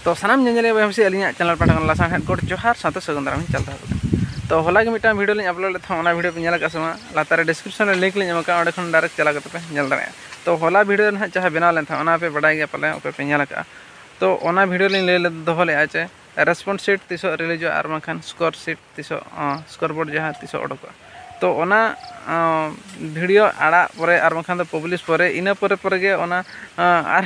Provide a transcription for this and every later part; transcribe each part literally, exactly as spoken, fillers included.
ᱛᱚ ᱥᱟᱱᱟᱢ ᱧᱮᱧᱮᱞᱤᱭᱟᱹ ᱵᱚᱭᱦᱟ ᱢᱤᱥᱤ, ᱟᱹᱞᱤᱧᱟᱜ ᱪᱮᱱᱮᱞ ᱯᱟᱦᱴᱟ ᱠᱷᱚᱱ ᱞᱟᱥᱟᱲᱦᱮᱫ ᱜᱚᱰ ᱡᱚᱦᱟᱨ ᱥᱟᱶᱛᱮ ᱥᱟᱹᱜᱩᱱ ᱫᱟᱨᱟᱢ ᱤᱧ ᱪᱟᱞ ᱫᱚᱦᱚ ᱠᱟᱫᱟ᱾ ᱛᱚ ᱦᱚᱞᱟ ᱜᱮ ᱢᱤᱫᱴᱟᱝ ᱵᱷᱤᱰᱤᱭᱳ ᱞᱤᱧ ᱟᱯᱞᱳᱰ ᱞᱮᱫ ᱛᱟᱦᱮᱸᱫ, ᱚᱱᱟ ᱵᱷᱤᱰᱤᱭᱳ ᱯᱮ ᱧᱮᱞ ᱟᱠᱟᱫ ᱥᱮ ᱵᱟᱝ? ᱞᱟᱛᱟᱨ ᱨᱮ ᱰᱤᱥᱠᱨᱤᱯᱥᱚᱱ ᱨᱮ ᱞᱤᱝᱠ ᱞᱤᱧ ᱮᱢ ᱟᱠᱟᱫᱼᱟ, ᱚᱸᱰᱮ ᱠᱷᱚᱱ ᱰᱟᱭᱨᱮᱠᱴ ᱪᱟᱞᱟᱣ ᱠᱟᱛᱮ ᱯᱮ ᱧᱮᱞ ᱫᱟᱲᱮᱭᱟᱜᱼᱟ᱾ ᱛᱚ ᱦᱚᱞᱟ ᱵᱷᱤᱰᱤᱭᱳ ᱨᱮ ᱱᱟᱦᱟᱜ ᱡᱟᱦᱟᱸ ᱵᱮᱱᱟᱣ ᱞᱮᱱ ᱛᱟᱦᱮᱸᱫ, ᱚᱱᱟ ᱯᱮ ᱵᱟᱰᱟᱭ ᱜᱮᱭᱟ ᱯᱟᱞᱮ, ᱚᱠᱚᱭ ᱯᱮ ᱧᱮᱞ ᱟᱠᱟᱫᱼᱟ᱾ ᱛᱚ ᱚᱱᱟ ᱵᱷᱤᱰᱤᱭᱳ ᱞᱤᱧ ᱞᱟᱹᱭ ᱞᱮᱫ, ᱫᱚᱦᱚ ᱞᱮᱫᱼᱟ ᱡᱮ ᱨᱮᱥᱯᱚᱱᱥ ᱥᱤᱴ ᱛᱤᱥᱚᱜ ᱨᱤᱞᱤᱡᱚᱜᱼᱟ ᱟᱨ ᱵᱟᱝᱠᱷᱟᱱ ᱥᱠᱳᱨ ᱥᱤᱴ ᱛᱤᱥᱚᱜ, ᱥᱠᱳᱨ ᱵᱳᱨᱰ ᱡᱟᱦᱟᱸ ᱛᱤᱥᱚᱜ ᱚᱰᱚᱠᱚᱜᱼᱟ᱾ ᱛᱚ ᱚᱱᱟ ᱵᱷᱤᱰᱤᱭᱳ ᱟᱲᱟᱜ ᱯᱚᱨᱮ ᱟᱨ ᱵᱟᱝᱠᱷᱟᱱ ᱫᱚ ᱯᱟᱵᱽᱞᱤᱥ ᱯᱚᱨᱮ, ᱤᱱᱟᱹ ᱯᱚᱨᱮ ᱯᱚᱨᱮ ᱜᱮ ᱚᱱᱟ ᱟᱨ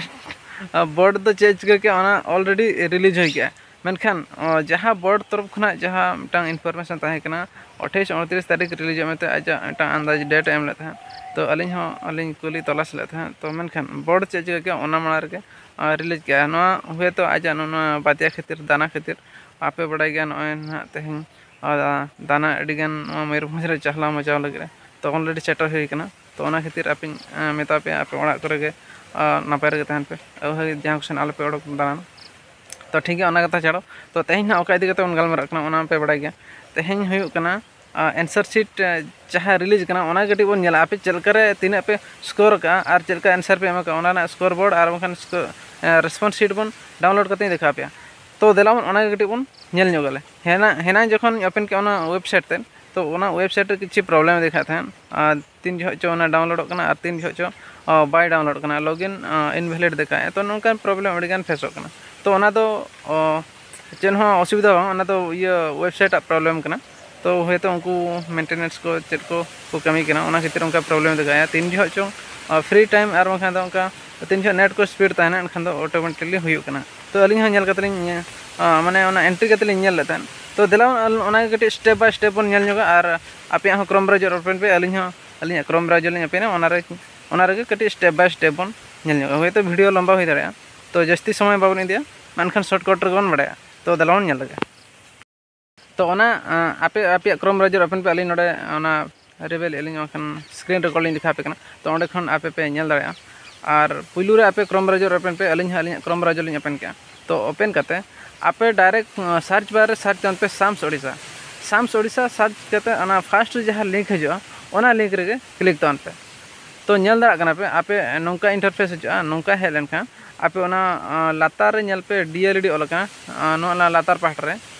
ᱵᱳᱨᱰ ᱫᱚ ᱪᱮᱫ ᱪᱤᱠᱟᱹ ᱠᱮᱜᱼᱟ, ᱚᱱᱟ ᱚᱞᱨᱮᱰᱤ ᱨᱤᱞᱤᱡᱽ ᱦᱩᱭ ᱠᱮᱜᱼᱟ᱾ ᱢᱮᱱᱠᱷᱟᱱ ᱡᱟᱦᱟᱸ ᱵᱳᱨᱰ ᱛᱚᱨᱚᱯ ᱠᱷᱚᱱᱟᱜ ᱡᱟᱦᱟᱸ ᱢᱤᱫᱴᱟᱝ ᱤᱱᱯᱷᱚᱨᱢᱮᱥᱚᱱ ᱛᱟᱦᱮᱸ ᱠᱟᱱᱟ, ᱟᱴᱷᱟᱥ ᱩᱱᱛᱨᱤᱥ ᱛᱟᱹᱨᱤᱠᱷ ᱨᱤᱞᱤᱡᱚᱜ ᱢᱮᱱᱛᱮ ᱟᱡᱟᱜ ᱢᱤᱫᱴᱟᱝ ᱟᱱᱫᱟᱡᱽ ᱰᱮᱴ ᱮ ᱮᱢ ᱞᱮᱫ ᱛᱟᱦᱮᱸᱫ᱾ ᱛᱚ ᱟᱹᱞᱤᱧ ᱦᱚᱸ ᱟᱹᱞᱤᱧ ᱠᱩᱞᱤ ᱛᱚᱞᱟᱥ ᱞᱮᱫ ᱛᱟᱦᱮᱸᱫ᱾ ᱛᱚ ᱢᱮᱱᱠᱷᱟᱱ ᱵᱳᱨᱰ ᱪᱮᱫ ᱪᱤᱠᱟᱹ ᱠᱮᱜᱼᱟ, ᱚᱱᱟ ᱢᱟᱲᱟᱝ ᱨᱮᱜᱮ ᱨᱤᱞᱤᱡᱽ ᱠᱮᱜᱼᱟ᱾ ᱱᱚᱣᱟ ᱦᱚᱭᱛᱳ ᱟᱡᱟᱜ ᱱᱚᱣᱟ ᱵᱟᱛᱭᱟ ᱠᱷᱟᱹᱛᱤᱨ, ᱫᱟᱱᱟ ᱠᱷᱟᱹᱛᱤᱨ, ᱟᱯᱮ ᱵᱟᱲᱟᱭ ᱜᱮᱭᱟ, ᱱᱚᱜᱼᱚᱭ ᱱᱟᱦᱟᱜ ᱛᱮᱦᱮᱧ ᱟᱨ ᱫᱟᱱᱟ ᱟᱹᱰᱤᱜᱟᱱ ᱱᱚᱣᱟ ᱢᱚᱭᱩᱨᱵᱷᱚᱸᱡᱽ ᱨᱮ ᱪᱟᱦᱞᱟ ᱢᱟᱪᱟᱣ ᱞᱟᱹᱜᱤᱫ ᱨᱮ, ᱛᱚ ᱚᱞᱨᱮᱰᱤ ᱥᱮᱴᱮᱨ ᱦᱩᱭ ᱠᱟᱱᱟ᱾ ᱛᱚ ᱚᱱᱟ ᱠᱷᱟᱹᱛᱤᱨ ᱟᱯᱮᱧ ᱢᱮᱛᱟ ᱯᱮᱭᱟ, ᱟᱯᱮ ᱚᱲᱟᱜ ᱠᱚᱨᱮ ᱜᱮ ᱱᱟᱯᱟᱭ ᱨᱮᱜᱮ ᱛᱟᱦᱮᱱ ᱯᱮ, ᱟᱹᱣᱦᱟᱹ ᱡᱟᱦᱟᱸ ᱠᱚ ᱥᱮᱱ ᱟᱞᱚᱯᱮ ᱚᱰᱚᱠ ᱫᱟᱬᱟᱱ᱾ ᱛᱚ ᱴᱷᱤᱠ ᱜᱮᱭᱟ, ᱚᱱᱟ ᱠᱟᱛᱷᱟ ᱪᱷᱟᱲᱚ᱾ ᱛᱚ ᱛᱮᱦᱮᱧ ᱦᱟᱸᱜ ᱚᱠᱟ ᱤᱫᱤ ᱠᱟᱛᱮ ᱵᱚᱱ ᱜᱟᱞᱢᱟᱨᱟᱜ ᱠᱟᱱᱟ, ᱚᱱᱟ ᱯᱮ ᱵᱟᱲᱟᱭ ᱜᱮᱭᱟ᱾ ᱛᱮᱦᱮᱧ ᱦᱩᱭᱩᱜ ᱠᱟᱱᱟ ᱟᱱᱥᱟᱨ ᱥᱤᱴ ᱡᱟᱦᱟᱸ ᱨᱤᱞᱤᱡᱽ ᱠᱟᱱᱟ, ᱚᱱᱟ ᱠᱟᱹᱴᱤᱡ ᱵᱚᱱ ᱧᱮᱞᱟ, ᱟᱯᱮ ᱪᱮᱫ ᱞᱮᱠᱟ ᱨᱮ ᱛᱤᱱᱟᱹᱜ ᱯᱮ ᱥᱠᱳᱨ ᱟᱠᱟᱫᱼᱟ ᱟᱨ ᱪᱮᱫ ᱞᱮᱠᱟ ᱟᱱᱥᱟᱨ ᱯᱮ ᱮᱢ ᱟᱠᱟᱫᱼᱟ, ᱚᱱᱟ ᱨᱮᱱᱟᱜ ᱥᱠᱳᱨ ᱵᱳᱨᱰ ᱟᱨ ᱵᱟᱝᱠᱷᱟᱱ ᱨᱮᱥᱯᱚᱱᱥ ᱥᱤᱴ ᱵᱚᱱ ᱰᱟᱣᱩᱱᱞᱳᱰ ᱠᱟᱛᱮᱧ ᱫᱮᱠᱷᱟᱣ ᱯᱮᱭᱟ᱾ ᱛᱚ ᱫᱮᱞᱟ ᱵᱚᱱ ᱚᱱᱟ ᱜᱮ ᱠᱟᱹᱴᱤᱡ ᱵᱚᱱ ᱧᱮᱞ ᱧᱚᱜ ᱟᱞᱮ᱾ ᱦᱮᱱᱟ ᱦᱮᱱᱟᱝ ᱡᱚᱠᱷᱚᱱ ᱳᱯᱮᱱ ᱠᱮᱜᱼᱟ ᱚᱱᱟ ᱳᱭᱮᱵᱽᱥᱟᱭᱤᱴ ᱛᱮ, ᱛᱚ ᱚᱱᱟ ᱳᱭᱮᱵᱽᱥᱟᱭᱤᱴ ᱨᱮ ᱠᱤᱪᱷᱩ ᱯᱨᱚᱵᱞᱮᱢ ᱫᱮᱠᱷᱟᱜ ᱛᱟᱦᱮᱸᱫ, ᱟᱨ ᱛᱤᱱ ᱡᱚᱦᱚᱜ ᱪᱚ ᱚᱱᱟ ᱰᱟᱣᱩᱱᱞᱳᱰᱚᱜ ᱠᱟᱱᱟ ᱟᱨ ᱛᱤᱱ ᱡᱚᱦᱚᱜ ᱪᱚ ᱵᱟᱭ ᱰᱟᱣᱩᱱᱞᱳᱰ ᱠᱟᱱᱟ, ᱞᱚᱜᱤᱱ ᱤᱱᱵᱷᱮᱞᱤᱰ ᱫᱮᱠᱷᱟᱜᱼᱟ᱾ ᱛᱚ ᱱᱚᱝᱠᱟᱱ ᱯᱨᱚᱵᱞᱮᱢ ᱟᱹᱰᱤᱜᱟᱱ ᱯᱷᱮᱥᱚᱜ ᱠᱟᱱᱟ᱾ ᱛᱚ ᱚᱱᱟ ᱫᱚ ᱪᱮᱫ ᱦᱚᱸ ᱚᱥᱩᱵᱤᱫᱷᱟ ᱵᱟᱝ, ᱚᱱᱟ ᱫᱚ ᱤᱭᱟᱹ ᱳᱭᱮᱵᱽᱥᱟᱭᱤᱴ ᱟᱜ ᱯᱨᱚᱵᱞᱮᱢ ᱠᱟᱱᱟ᱾ ᱛᱚ ᱦᱚᱭᱛᱳ ᱩᱱᱠᱩ ᱢᱮᱱᱴᱮᱱᱮᱱᱥ ᱠᱚ ᱪᱮᱫ ᱠᱚ ᱠᱚ ᱠᱟᱹᱢᱤ ᱠᱟᱱᱟ, ᱚᱱᱟ ᱠᱷᱟᱹᱛᱤᱨ ᱚᱱᱠᱟ ᱯᱨᱚᱵᱞᱮᱢ ᱫᱮᱠᱷᱟᱜᱼᱟ᱾ ᱛᱤᱱ ᱡᱚᱦᱚᱜ ᱪᱚᱝ ᱯᱷᱨᱤ ᱴᱟᱭᱤᱢ ᱟᱨ ᱵᱟᱝᱠᱷᱟᱱ ᱫᱚ ᱚᱱᱠᱟ ᱛᱤᱱ ᱡᱚᱦᱚᱜ ᱱᱮᱴ ᱠᱚ ᱥᱯᱤᱰ ᱛᱟᱦᱮᱱᱟ, ᱮᱱᱠᱷᱟᱱ ᱫᱚ ᱚᱴᱳᱢᱮᱴᱤᱠᱞᱤ ᱦᱩᱭᱩᱜ ᱠᱟᱱᱟ᱾ ᱛᱚ ᱟᱹᱞᱤᱧ ᱦᱚᱸ ᱧᱮᱞ ᱠᱟᱛᱮ ᱞᱤᱧ, ᱢᱟᱱᱮ ᱚᱱᱟ ᱮᱱᱴᱨᱤ ᱠᱟᱛᱮ ᱞᱤᱧ ᱧᱮᱞ ᱞᱮᱫ ᱛᱟᱦᱮᱸᱫ᱾ ᱛᱚ ᱫᱮᱞᱟ ᱚᱱᱟ ᱜᱮ ᱠᱟᱹᱴᱤᱡ ᱥᱴᱮᱯ ᱵᱟᱭ ᱥᱴᱮᱯ ᱵᱚᱱ ᱧᱮᱞ ᱧᱚᱜᱟ, ᱟᱨ ᱟᱯᱮᱭᱟᱜ ᱦᱚᱸ ᱠᱨᱳᱢ ᱵᱨᱟᱣᱡᱟᱨ ᱳᱯᱮᱱ ᱯᱮ, ᱟᱹᱞᱤᱧ ᱦᱚᱸ ᱟᱹᱞᱤᱧᱟᱜ ᱠᱨᱳᱢ ᱵᱨᱟᱣᱡᱟᱨ ᱞᱤᱧ ᱳᱯᱮᱱᱟ, ᱚᱱᱟ ᱨᱮ ᱚᱱᱟ ᱨᱮᱜᱮ ᱠᱟᱹᱴᱤᱡ ᱥᱴᱮᱯ ᱵᱟᱭ ᱥᱴᱮᱯ ᱵᱚᱱ ᱧᱮᱞ ᱧᱚᱜᱟ᱾ ᱦᱚᱭᱛᱳ ᱵᱷᱤᱰᱤᱭᱳ ᱞᱚᱢᱵᱟ ᱦᱩᱭ ᱫᱟᱲᱮᱭᱟᱜᱼᱟ, ᱛᱚ ᱡᱟᱹᱥᱛᱤ ᱥᱚᱢᱚᱭ ᱵᱟᱵᱚᱱ ᱤᱫᱤᱭᱟ, ᱢᱮᱱᱠᱷᱟᱱ ᱥᱚᱨᱴᱠᱟᱴ ᱨᱮᱜᱮ ᱵᱚᱱ ᱵᱟᱲᱟᱭᱟ᱾ ᱛᱚ ᱫᱮᱞᱟ ᱵᱚᱱ ᱧᱮᱞ ᱞᱮᱜᱮ᱾ ᱛᱚ ᱚᱱᱟ ᱟᱯᱮ ᱟᱯᱮᱭᱟᱜ ᱠᱨᱳᱢ ᱵᱨᱟᱣᱡᱟᱨ ᱳᱯᱮᱱ ᱯᱮ, ᱟᱹᱞᱤᱧ ᱱᱚᱰᱮ ᱚᱱᱟ ᱨᱤᱵᱮᱞ ᱟᱹᱞᱤᱧ ᱵᱟᱝᱠᱷᱟᱱ ᱥᱠᱨᱤᱱ ᱨᱮᱠᱚᱨᱰ ᱞᱤᱧ ᱫᱮᱠᱷᱟᱣ ᱟᱯᱮ ᱠᱟᱱᱟ᱾ ᱛᱚ ᱚᱸᱰᱮ ᱠᱷᱚᱱ ᱟᱯᱮ ᱯᱮ ᱧᱮᱞ ᱫᱟᱲᱮᱭᱟᱜᱼᱟ᱾ ᱟᱨ ᱯᱩᱭᱞᱩ ᱨᱮ ᱟᱯᱮ ᱠᱨᱳᱢ ᱵᱨᱟᱣᱡᱟᱨ ᱳᱯᱮᱱ ᱯᱮ, ᱟᱹᱞᱤᱧ ᱦᱚᱸ ᱟᱹᱞᱤᱧᱟᱜ ᱠᱨᱳᱢ ᱵᱨᱟᱣᱡᱟᱨ ᱞᱤᱧ ᱳᱯᱮᱱ ᱠᱮᱜᱼᱟ᱾ ᱛᱚ ᱳᱯᱮᱱ ᱠᱟᱛᱮ ᱟᱯᱮ ᱰᱟᱭᱨᱮᱠᱴ ᱥᱟᱨᱪ ᱵᱟᱨ ᱨᱮ ᱥᱟᱨᱪ ᱛᱟᱵᱚᱱ ᱯᱮ SAMS Odisha. SAMS Odisha search ᱠᱟᱛᱮ ᱚᱱᱟ ᱯᱷᱟᱥᱴ ᱨᱮ ᱡᱟᱦᱟᱸ ᱞᱤᱝᱠ ᱦᱤᱡᱩᱜᱼᱟ, ᱚᱱᱟ ᱞᱤᱝᱠ ᱨᱮᱜᱮ ᱠᱞᱤᱠ ᱛᱟᱵᱚᱱ ᱯᱮ᱾ ᱛᱚ ᱧᱮᱞ ᱫᱟᱲᱮᱭᱟᱜ ᱠᱟᱱᱟ ᱯᱮ ᱟᱯᱮ ᱱᱚᱝᱠᱟ ᱤᱱᱴᱟᱨᱯᱷᱮᱥ ᱦᱤᱡᱩᱜᱼᱟ᱾ ᱱᱚᱝᱠᱟ ᱦᱮᱡ ᱞᱮᱱᱠᱷᱟᱱ ᱟᱯᱮ ᱚᱱᱟ ᱞᱟᱛᱟᱨ ᱨᱮ ᱧᱮᱞ ᱯᱮ, ᱰᱤ ᱮᱞ ᱤ ᱰᱤ ᱚᱞ ᱟᱠᱟᱱᱟ᱾ ᱱᱚᱣᱟ ᱞᱟᱛᱟᱨ ᱯᱟᱦᱴᱟ ᱨᱮ,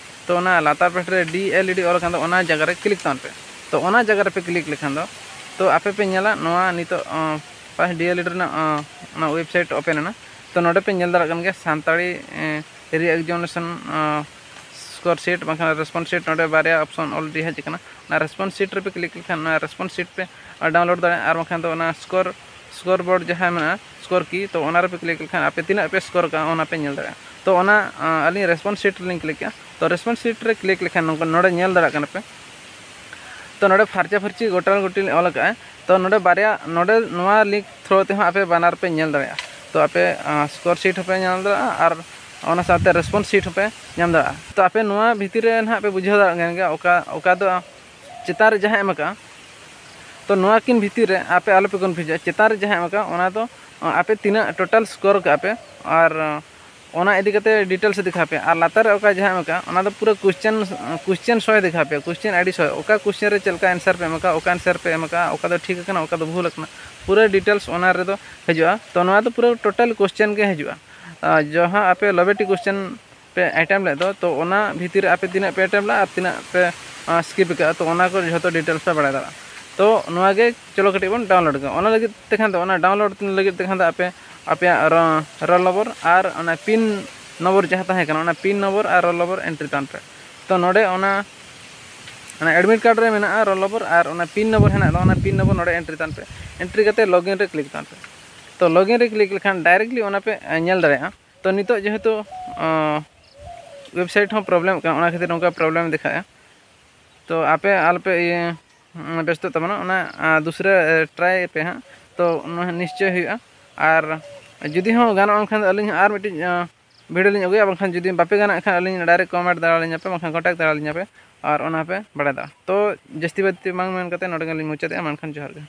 ᱛᱚ ᱚᱱᱟ ᱞᱟᱛᱟᱨ ᱯᱟᱦᱴᱟ ᱨᱮ ᱰᱤ ᱮᱞ ᱤ ᱰᱤ ᱚᱞ ᱟᱠᱟᱱ ᱫᱚ, ᱚᱱᱟ ᱡᱟᱭᱜᱟ ᱨᱮ ᱠᱞᱤᱠ ᱛᱟᱵᱚᱱ ᱯᱮ᱾ ᱛᱚ ᱚᱱᱟ ᱡᱟᱭᱜᱟ ᱨᱮᱯᱮ ᱠᱞᱤᱠ ᱞᱮᱠᱷᱟᱱ ᱫᱚ, ᱛᱚ ᱟᱯᱮ ᱯᱮ ᱧᱮᱞᱟ ᱱᱚᱣᱟ ᱱᱤᱛᱚᱜ ᱯᱷᱟᱥᱴ ᱰᱤ ᱮᱞ ᱤ ᱰᱤ ᱨᱮᱱᱟᱜ ᱚᱱᱟ ᱣᱮᱵᱥᱟᱭᱤᱴ ᱳᱯᱮᱱ ᱮᱱᱟ᱾ ᱛᱚ ᱱᱚᱰᱮ ᱯᱮ ᱧᱮᱞ ᱫᱟᱲᱮᱭᱟᱜ ᱠᱟᱱ ᱜᱮᱭᱟ, ᱥᱟᱱᱛᱟᱲᱤ ᱨᱤ ᱮᱠᱡᱟᱢᱤᱱᱮᱥᱚᱱ ᱥᱠᱳᱨ ᱥᱤᱴ ᱵᱟᱝᱠᱷᱟᱱ ᱨᱮᱥᱯᱚᱱᱥ ᱥᱤᱴ, ᱱᱚᱰᱮ ᱵᱟᱨᱭᱟ ᱚᱯᱥᱚᱱ ᱚᱞᱨᱮᱰᱤ ᱦᱮᱡ ᱟᱠᱟᱱᱟ᱾ ᱚᱱᱟ ᱨᱮᱥᱯᱚᱱᱥ ᱥᱤᱴ ᱨᱮᱯᱮ ᱠᱞᱤᱠ ᱞᱮᱠᱷᱟᱱ ᱚᱱᱟ ᱨᱮᱥᱯᱚᱱᱥ ᱥᱤᱴ ᱯᱮ ᱰᱟᱣᱩᱱᱞᱳᱰ ᱫᱟᱲᱮᱭᱟᱜᱼᱟ, ᱟᱨ ᱵᱟᱝᱠᱷᱟᱱ ᱫᱚ ᱚᱱᱟ ᱥᱠᱳᱨ ᱥᱠᱳᱨ ᱵᱳᱨᱰ ᱡᱟᱦᱟᱸ ᱢᱮᱱᱟᱜᱼᱟ, ᱥᱠᱳᱨ ᱠᱤ, ᱛᱚ ᱚᱱᱟ ᱨᱮᱯᱮ ᱠᱞᱤᱠ ᱞᱮᱠᱷᱟᱱ ᱟᱯᱮ ᱛᱤᱱᱟᱹᱜ ᱯᱮ ᱥᱠᱳᱨ ᱠᱟᱜᱼᱟ ᱚᱱᱟ ᱯᱮ ᱧᱮᱞ ᱫᱟᱲᱮᱭᱟᱜᱼᱟ᱾ ᱛᱚ ᱚᱱᱟ ᱟᱹᱞᱤᱧ ᱨᱮᱥᱯᱚᱱᱥ ᱥᱤᱴ ᱨᱮᱞᱤᱧ ᱠᱞᱤᱠ ᱠᱮᱜᱼᱟ᱾ ᱛᱚ ᱨᱮᱥᱯᱚᱱᱥ ᱥᱤᱴ ᱨᱮ ᱠᱞᱤᱠ ᱞᱮᱠᱷᱟᱱ ᱱᱚᱝᱠᱟ ᱱᱚᱰᱮ ᱧᱮᱞ ᱫᱟᱲᱮᱭᱟᱜ ᱠᱟᱱᱟ ᱯᱮ, ᱛᱚ ᱱᱚᱰᱮ ᱯᱷᱟᱨᱪᱟ ᱯᱷᱟᱹᱨᱪᱤ ᱜᱚᱴᱟ ᱜᱩᱴᱤ ᱚᱞ ᱟᱠᱟᱫᱼᱟ᱾ ᱛᱚ ᱱᱚᱰᱮ ᱵᱟᱨᱭᱟ, ᱱᱚᱰᱮ ᱱᱚᱣᱟ ᱞᱤᱝᱠ ᱛᱷᱨᱳ ᱛᱮᱦᱚᱸ ᱟᱯᱮ ᱵᱟᱱᱟᱨ ᱯᱮ ᱧᱮᱞ ᱫᱟᱲᱮᱭᱟᱜᱼᱟ᱾ ᱛᱚ ᱟᱯᱮ ᱥᱠᱳᱨ ᱥᱤᱴ ᱦᱚᱸᱯᱮ ᱧᱮᱞ ᱫᱟᱲᱮᱭᱟᱜᱼᱟ ᱟᱨ ᱚᱱᱟ ᱥᱟᱶᱛᱮ ᱨᱮᱥᱯᱚᱱᱥ ᱥᱤᱴ ᱦᱚᱸᱯᱮ ᱧᱟᱢ ᱫᱟᱲᱮᱭᱟᱜᱼᱟ᱾ ᱛᱚ ᱟᱯᱮ ᱱᱚᱣᱟ ᱵᱷᱤᱛᱤᱨ ᱨᱮ ᱱᱟᱦᱟᱜ ᱯᱮ ᱵᱩᱡᱷᱟᱹᱣ ᱫᱟᱲᱮᱭᱟᱜ ᱠᱟᱱ ᱜᱮᱭᱟ, ᱚᱠᱟ ᱚᱠᱟ ᱫᱚ ᱪᱮᱛᱟᱱ ᱨᱮ ᱡᱟᱦᱟᱸ ᱮᱢ ᱟᱠᱟᱜᱼᱟ, ᱛᱚ ᱱᱚᱣᱟ ᱠᱤᱱ ᱵᱷᱤᱛᱤᱨ ᱨᱮ ᱟᱯᱮ ᱟᱞᱚᱯᱮ ᱠᱚᱱᱯᱷᱤᱭᱩᱡᱚᱜᱼᱟ᱾ ᱪᱮᱛᱟᱱ ᱨᱮ ᱡᱟᱦᱟᱸ ᱮᱢ ᱟᱠᱟᱜᱼᱟ ᱚᱱᱟ ᱫᱚ ᱟᱯᱮ ᱛᱤᱱᱟᱹᱜ ᱴᱳᱴᱟᱞ ᱥᱠᱳᱨ ᱠᱟᱜᱼᱟ ᱯᱮ, ᱟᱨ ᱚᱱᱟ ᱤᱫᱤ ᱠᱟᱛᱮ ᱰᱤᱴᱮᱞᱥ ᱫᱮᱠᱷᱟᱣ ᱯᱮ᱾ ᱟᱨ ᱞᱟᱛᱟᱨ ᱨᱮ ᱚᱠᱟ ᱡᱟᱦᱟᱸ ᱮᱢ ᱟᱠᱟᱜᱼᱟ ᱚᱱᱟ ᱫᱚ ᱯᱩᱨᱟᱹ ᱠᱚᱥᱪᱮᱱ ᱠᱚᱥᱪᱮᱱ ᱥᱚᱭ ᱫᱮᱠᱷᱟᱣ ᱯᱮ, ᱠᱚᱥᱪᱮᱱ ᱟᱭᱰᱤ ᱥᱚᱭ, ᱚᱠᱟ ᱠᱚᱥᱪᱮᱱ ᱨᱮ ᱪᱮᱫ ᱞᱮᱠᱟ ᱮᱱᱥᱟᱨ ᱯᱮ ᱮᱢ ᱟᱠᱟᱜᱼᱟ, ᱚᱠᱟ ᱮᱱᱥᱟᱨ ᱯᱮ ᱮᱢ ᱟᱠᱟᱜᱼᱟ, ᱚᱠᱟ ᱫᱚ ᱴᱷᱤᱠ ᱟᱠᱟᱱᱟ, ᱚᱠᱟ ᱫᱚ ᱵᱷᱩᱞ ᱟᱠᱟᱱᱟ, ᱯᱩᱨᱟᱹ ᱰᱤᱴᱮᱞᱥ ᱚᱱᱟ ᱨᱮᱫᱚ ᱦᱤᱡᱩᱜᱼᱟ᱾ ᱛᱚ ᱱᱚᱣᱟ ᱫᱚ ᱯᱩᱨᱟᱹ ᱴᱳᱴᱟᱞ ᱠᱚᱥᱪᱮᱱ ᱜᱮ ᱦᱤᱡᱩᱜᱼᱟ᱾ ᱟᱨ ᱡᱟᱦᱟᱸ ᱟᱯᱮ ᱱᱚᱵᱵᱳᱭ ᱴᱤ ᱠᱚᱥᱪᱮᱱ ᱯᱮ ᱟᱭᱴᱮᱢ ᱞᱮᱫ ᱫᱚ, ᱛᱚ ᱚᱱᱟ ᱵᱷᱤᱛᱤᱨ ᱨᱮ ᱟᱯᱮ ᱛᱤᱱᱟᱹᱜ ᱯᱮ ᱟᱭᱴᱮᱢ ᱞᱮᱫᱼᱟ ᱟᱨ ᱛᱤᱱᱟᱹᱜ ᱯᱮ ᱥᱠᱤᱯ ᱟᱠᱟᱫᱼᱟ, ᱛᱚ ᱚᱱᱟ ᱠᱚ ᱡᱷᱚᱛᱚ ᱰᱤᱴᱮᱞᱥ ᱯᱮ ᱵᱟᱲᱟᱭ ᱫᱟᱲᱮᱭᱟᱜᱼᱟ᱾ ᱛᱚ ᱱᱚᱣᱟ ᱜᱮ ᱪᱚᱞᱚ ᱠᱟᱹᱴᱤᱡ ᱵᱚᱱ ᱰᱟᱣᱩᱱᱞᱳᱰ ᱠᱟᱜᱼᱟ᱾ ᱚᱱᱟ ᱞᱟᱹᱜᱤᱫ ᱛᱮᱠᱷᱟᱱ ᱫᱚ, ᱚᱱᱟ ᱰᱟᱣᱩᱱᱞᱳᱰ ᱞᱟᱹᱜᱤᱫ ᱛᱮᱠᱷᱟᱱ ᱫᱚ ᱟᱯᱮ ᱟᱯᱮᱭᱟᱜ ᱨᱳᱞ ᱱᱚᱢᱵᱚᱨ ᱟᱨ ᱚᱱᱟ ᱯᱤᱱ ᱱᱚᱢᱵᱚᱨ ᱡᱟᱦᱟᱸ ᱛᱟᱦᱮᱸ ᱠᱟᱱᱟ, ᱚᱱᱟ ᱯᱤᱱ ᱱᱚᱢᱵᱚᱨ ᱟᱨ ᱨᱳᱞ ᱱᱚᱢᱵᱚᱨ ᱮᱱᱴᱨᱤ ᱛᱟᱵᱚᱱ ᱯᱮ᱾ ᱛᱚ ᱱᱚᱰᱮ ᱚᱱᱟ, ᱚᱱᱟ ᱮᱰᱢᱤᱴ ᱠᱟᱨᱰ ᱨᱮ ᱢᱮᱱᱟᱜᱼᱟ ᱨᱳᱞ ᱱᱚᱢᱵᱚᱨ ᱟᱨ ᱚᱱᱟ ᱯᱤᱱ ᱱᱚᱢᱵᱚᱨ ᱦᱮᱱᱟᱜ ᱫᱚ, ᱚᱱᱟ ᱯᱤᱱ ᱱᱚᱢᱵᱚᱨ ᱱᱚᱰᱮ ᱮᱱᱴᱨᱤ ᱛᱟᱵᱚᱱ ᱯᱮ᱾ ᱮᱱᱴᱨᱤ ᱠᱟᱛᱮ ᱞᱚᱜᱤᱱ ᱨᱮ ᱠᱞᱤᱠ ᱛᱟᱵᱚᱱ ᱯᱮ᱾ ᱛᱚ ᱞᱚᱜᱤᱱ ᱨᱮ ᱠᱞᱤᱠ ᱞᱮᱠᱷᱟᱱ ᱰᱟᱭᱨᱮᱠᱴᱞᱤ ᱚᱱᱟ ᱯᱮ ᱧᱮᱞ ᱫᱟᱲᱮᱭᱟᱜᱼᱟ᱾ ᱛᱚ ᱱᱤᱛᱚᱜ ᱡᱮᱦᱮᱛᱩ ᱣᱮᱵᱥᱟᱭᱤᱴ ᱦᱚᱸ ᱯᱨᱚᱵᱞᱮᱢᱚᱜ ᱠᱟᱱᱟ, ᱚᱱᱟ ᱠᱷᱟᱹᱛᱤᱨ ᱚᱱᱠᱟ ᱯᱨᱚᱵᱞᱮᱢ ᱫᱮᱠᱷᱟᱜᱼᱟ᱾ ᱛᱚ ᱟᱯᱮ ᱟᱞᱚᱯᱮ ᱤᱭᱟᱹ ᱵᱮᱥᱛᱚᱜ ᱛᱟᱵᱚᱱᱟ, ᱚᱱᱟ ᱫᱩᱥᱨᱟ ᱴᱨᱟᱭ ᱯᱮ ᱦᱟᱸᱜ, ᱛᱚ ᱱᱚᱣᱟ ᱱᱤᱥᱪᱚᱭ ᱦᱩᱭᱩᱜᱼᱟ᱾ ᱟᱨ ᱡᱩᱫᱤ ᱦᱚᱸ ᱜᱟᱱᱚᱜᱼᱟ ᱮᱱᱠᱷᱟᱱ ᱫᱚ ᱟᱹᱞᱤᱧ ᱦᱚᱸ ᱟᱨ ᱢᱤᱫᱴᱤᱡ ᱵᱷᱤᱰᱤᱭᱳ ᱞᱤᱧ ᱟᱹᱜᱩᱭᱟ, ᱵᱟᱝᱠᱷᱟᱱ ᱡᱩᱫᱤ ᱵᱟᱯᱮ ᱜᱟᱱᱚᱜ ᱠᱷᱟᱱ ᱟᱹᱞᱤᱧ ᱰᱟᱭᱨᱮᱠᱴ ᱠᱚᱢᱮᱱᱴ ᱫᱟᱲᱮᱭᱟᱞᱤᱧᱟ ᱯᱮ, ᱵᱟᱝᱠᱷᱟᱱ ᱠᱚᱱᱴᱟᱠᱴ ᱫᱟᱲᱮᱭᱟᱞᱤᱧᱟ ᱯᱮ, ᱟᱨ ᱚᱱᱟ ᱯᱮ ᱵᱟᱲᱟᱭ ᱫᱟᱲᱮᱭᱟᱜᱼᱟ᱾ ᱛᱚ ᱡᱟᱹᱥᱛᱤ ᱵᱟᱹᱲᱛᱤ ᱵᱟᱝ ᱢᱮᱱ ᱠᱟᱛᱮ ᱱᱚᱰᱮ ᱜᱮᱞᱤᱧ ᱢᱩᱪᱟᱹᱫᱮᱜᱼᱟ᱾ ᱢᱟ ᱮᱱᱠᱷᱟᱱ ᱡᱚᱦᱟᱨ ᱜᱮ᱾